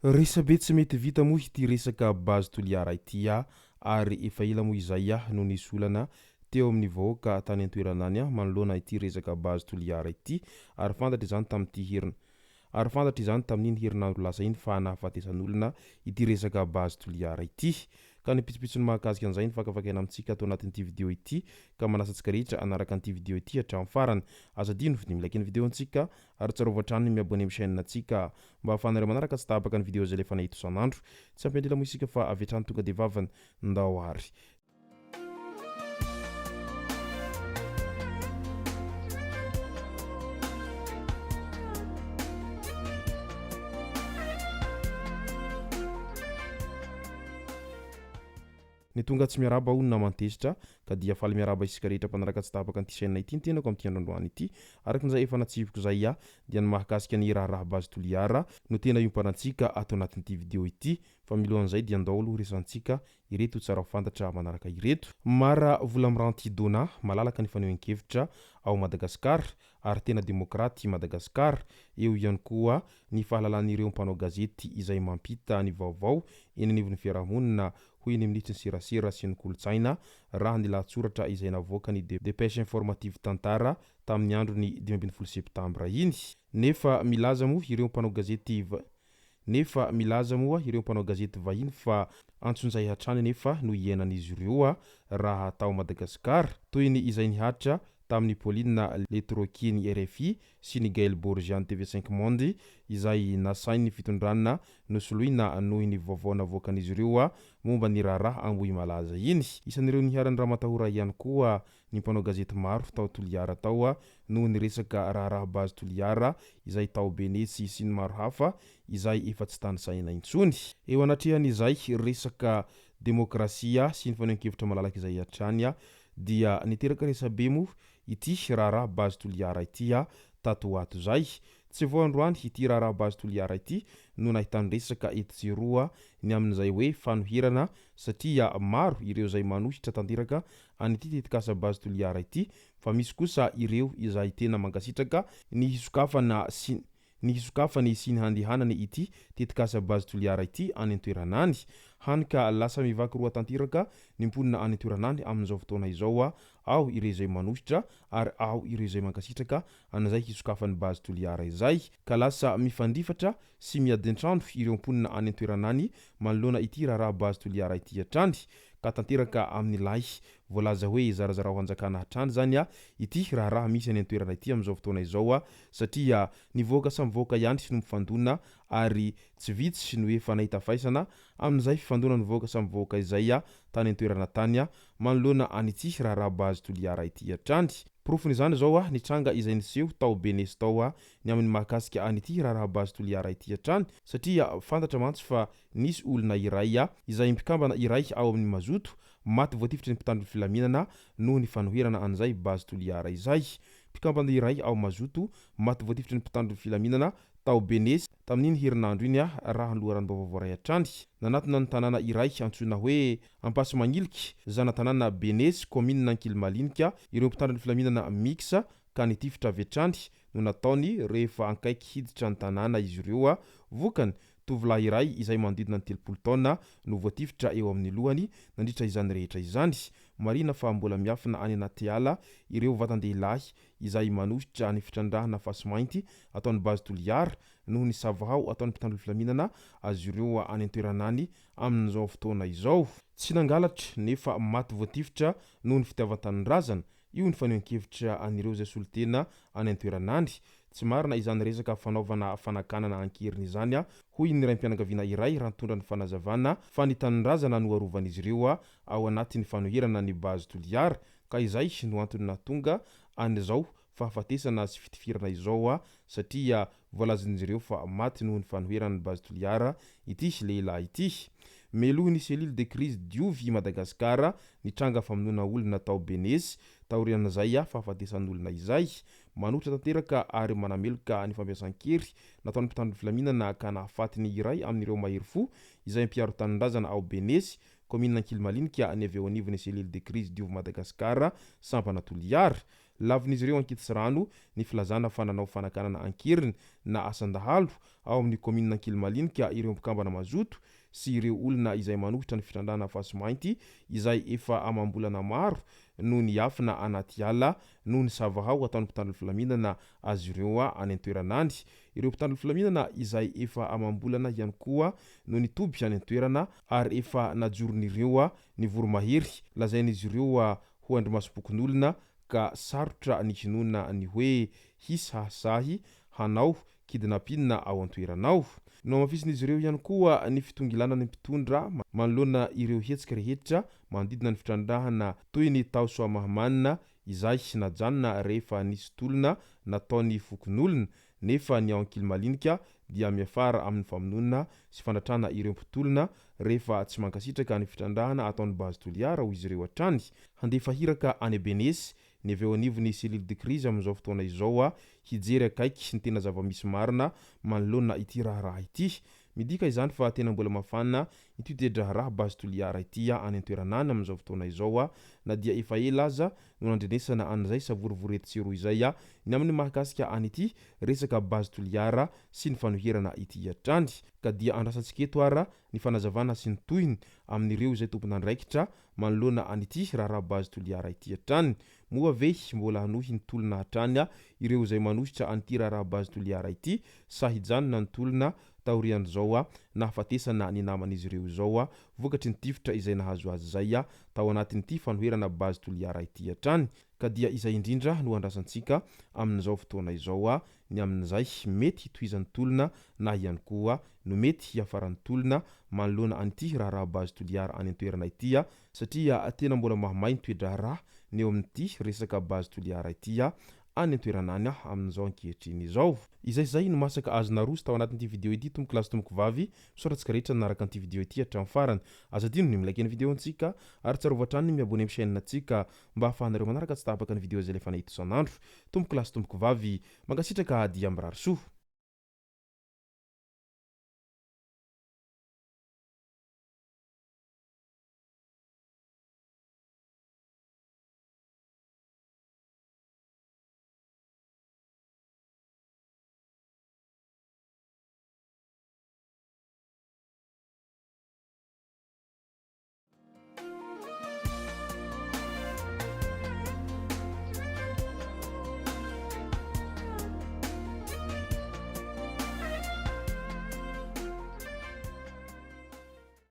Resabe tsy mety vita moa ity resaka Base Toliara ity ary efa ela moa izay no nisy olana teo amin'ny vahoaka tany an-toerana any manoloana ity resaka Base Toliara ity ary fantatra izany tamin'ity herina ary fantatra izany tamin'iny herinandro lasa iny fa nahafatesan'olona ity resaka Base Toliara ity. Ka ny pitsopitsony mahakasika an'izay no fakafakaina amintsika ato anatin'ity video ity ka manasa antsika rehetra hanaraka an'ity video ity hatramin'ny farany. Aza adino ny mi-like ny video antsika ary tsarovy hatrany ny mi-abonner amin'ny chaîne antsika mba ahafahanareo manaraka tsy tapaka ny video izay alefanay eto isan'andro. Tsy hampiandrila moa isika fa avy hatrany tonga dia vavany. Ndao ary. Ny tonga tsy miarahaba hono naman-tezitra ka dia faly miarahaba isika rehetra mpanaraka tsy tapaka an'ity chaîne ity ny tenako amin'ity andro androany ity. Araka ny izay efa natsihiviko izay aho dia ny mahakasika ny raharaha Base Toliara no tena iompanantsika ato anatin'ity video ity fa milohan'izay dia ndao aloha resahantsika ireto tsara ho fantatra manaraka ireto. Mara Volamiranty Donna, malalaka ny fanehoan-kevitra ao Madagasikara ary tena demokraty i Madagasikara. Eo ihany koa ny fahalalan'ireo mpanao gazety izay mampita ny vaovao eny anivon'ny fiarahamonina, hoy ny minisitry ny serasera sy ny kolontsaina, raha ny lahatsoratra izay navoakan'ny Dépêche Informative Tantara tamin'ny andron'ny 15 septambra iny. Nefa milaza moa ireo mpanao gazety Nefa milaza moa ireo mpanao gazety vahiny fa antsonjay hatrany anefa no iainan'izy ireo raha tao Madagasikara, toy ny izay nihatra tamin'i Pauline Le Troquier ny rfi sy ny Gaël Borgian TV Cinq Monde izay nasain'ny fitondrana nosoloina noho ny vaovao navoakan'izy ireo momba ny raharaha Ambohimalaza iny. Isan'ireo niharan'ny ramatahora ihany koa ny mpanao gazety maro tao Toliara tao noho ny resaka raharaha Base Toliara izay tao Benesy sy ny maro hafa izay efa tsy tanisaina intsony. Eo anatrehan'izay resaka demokrasia sy ny fanehoan-kevitra malalaka izay hatrany dia niteraka resabe moa ity raharaha Base Toliara ity tato ho ato izay. Tsy vao androany ity raharaha Base Toliara ity no nahitany resaka etsy sy eroa ny amin'izay hoe fanoherana satria maro ireo izay manohitra tanteraka an'ity tetikasa Base Toliara ity fa misy kosa ireo izay tena mankasitraka ny hisokafana sy ny hisokafany sy ny handehanany ity tetikasa Base Toliara ity any an-toerana any. Hany ka lasa mivaky roa tanteraka ny mponina any an-toerana any amin'izao fotoana izao, ao ireo izay manohitra ary ao ireo izay mankasitraka an'izay hisokafan'ny Base Toliara izay ka lasa mifandrifatra sy miady an-trano ireo mponina any an-toerana any manoloana ity raharaha Base Toliara ity hatrany ka tanteraka amin'ilay voalaza hoe zarazarao hanjakana hatrany izany ity raharaha misy any an-toerana ity amin'izao fotoana izao satria ny vahoaka samy vahoaka ihany no mifandona ary tsy vitsy no efa nahita faisana amin'izay fifandonan'ny vahoaka samy vahoaka izay tany an-toerana tany manoloana an'ity raharaha Base Toliara ity hatrany. Porofon'izany izao ny tranga izay niseho tao Benesy tao ny amin'ny mahakasika an'ity raharaha Base Toliara ity hatrany satria fantatra mantsy fa nisy olona iray izay mpikambana iray ao amin'ny Mazoto maty voatifitry ny mpitandro ny filaminana noho ny fanoherana an'izay Base Toliara izay. Mpikambana iray ao Mazoto maty voatifitry ny mpitandro ny filaminana tao Benesy tamin'iny herinandro iny raha ny loharanom-baovao voaray hatrany. Nanatona ny tanàna iray antsoina hoe Ampasimagniliky, zana-tanàna Benesy, kaominina Ankilimalinika, ireo mpitandro ny filaminana mix ka nitifitra avy hatrany no nataony rehefa ankaiky hiditra ny tanàna izy ireo. Vokany, tovolahy iray izay manodidina ny 30 taona no voatifitra eo amin'ny lohany nandritra izany rehetra izany. Marihina fa mbola miafina any anaty ala ireo vatan-dehilahy izay manohitra ny fitrandrahana fasimainty ataon'ny Base Toliara noho ny savahao ataon'ny mpitandro ny filaminana azy ireo any an-toerana any amin'izao fotoana izao. Tsy nangalatra nefa maty voatifitra noho ny fitiavan-tanindrazana. Io ny fanehoan-kevitra an'ireo izay solontena any an-toerana any. Tsy marina izany resaka fanaovana fanakanana an-keriny izany, hoy ny raim-pianakaviana iray raha nitondra ny fanazavana fa ny tanindrazana no arovan'izy ireo ao anatin'ny fanoherana ny Base Toliara ka izay no antony nahatonga an'izao fahafatesana sy fitifirana izao satria voalazan'izy ireo fa maty noho ny fanoherana ny Base Toliara ity lehilahy ity. Melohin'ny Cellule de crise Diovy i Madagasikara ny tranga famonoana olona tao Benesy taorian'izay fahafatesan'olona izay. Manohitra tanteraka ary manameloka ny fampiasan-kery nataon'ny mpitandro ny filaminana ka nahafaty ny iray amin'ireo mahery fo izay mpiaro tanindrazana ao Benesy, kaominina Ankilimalinika ny avy eo anivon'ny Cellule de crise Diovy Madagasikara, sampana Toliara. Lavin'izy ireo ankitsirano ny filazana fa nanao fanakanana an-keriny na asan-dahalo ao amin'ny kaominina Ankilimalinika ireo mpikambana mazoto sy ireo olona izay manohitra ny fitrandrahana fasimainty izay efa amam-bolana maro no niafina anaty ala noho ny savahao ataon'ny mpitandro ny filaminana azy ireo any an-toerana any. Ireo mpitandro ny filaminana izay efa amam-bolana ihany koa no nitoby any an-toerana ary efa najoron'ireo ny voromahery lazain'izy ireo ho andrimasom-pokonolona ka sarotra ny hinoana ny hoe hisy hahasahy hanao kidnapping ao an-toerana ao. Nohamafisin'izy ireo ihany koa ny fitongilanan'ny mpitondra manoloana ireo hetsika rehetra manodidina ny fitrandrahana toy ny tao Soamahamanina izay najanona rehefa nisy tolona nataon'ny fokonolona nefa ny ao Ankilimalinika dia miafara amin'ny famonoana sy fandratrana ireo mpitolona rehefa tsy mankasitraka ny fitrandrahana ataon'ny Base Toliara hoy izy ireo hatrany. Handefa hiraka any Benesy ny avy eo anivon'ny cellule de crise amin'izao fotoana izao hijery akaiky ny tena zava-misy marina manoloana ity raharaha ity. Midika izany fa tena mbola mafana ity toe-draharaha Base Toliara ity any an-toerana any amin'izao fotoana izao na dia efa ela aza no nandrenesana an'izay savorovoro etsy sy eroa izay ny amin'ny mahakasika an'ity resaka Base Toliara sy ny fanoherana ity hatrany. Ka dia andrasantsika eto ara ny fanazavana sy ny tohiny amin'ireo izay tompon'andraikitra manoloana an'ity raharaha Base Toliara ity hatrany. Moa ve mbola hanohy ny tolona hatrany ireo izay manohitra an'ity raharaha Base Toliara ity sa hijanona ny tolona taorian'izao nahafatesana ny naman'izy ireo izao vokatry ny tifitra izay nahazo azy izay tao anatin'ity fanoherana Base Toliara ity hatrany? Ka dia izay indrindra no andrasantsika amin'izao fotoana izao ny amin'izay mety hitohizan'ny tolona na ihany koa no mety hiafaran'ny tolona manoloana an'ity raharaha Base Toliara any an-toerana ity satria tena mbola mahamay ny toe-draharaha ny eo amin'ity resaka Base Toliara ity any an-toerana any amin'izao ankehitriny izao. Izay izay no masaka azo naroso tao anatin'ity video ity tompoko lahy sy tompoko vavy, misaotra antsika rehetra nanaraka an'ity video ity hatramin'ny farany. Aza adino ny mi-like ny video antsika ary tsarovy hatrany ny mi-abonner amin'ny chaîne antsika mba ahafahanareo manaraka tsy tapaka ny video izay alefanay eto isan'andro. Tompoko lahy sy tompoko vavy, mankasitraka dia mirary soa.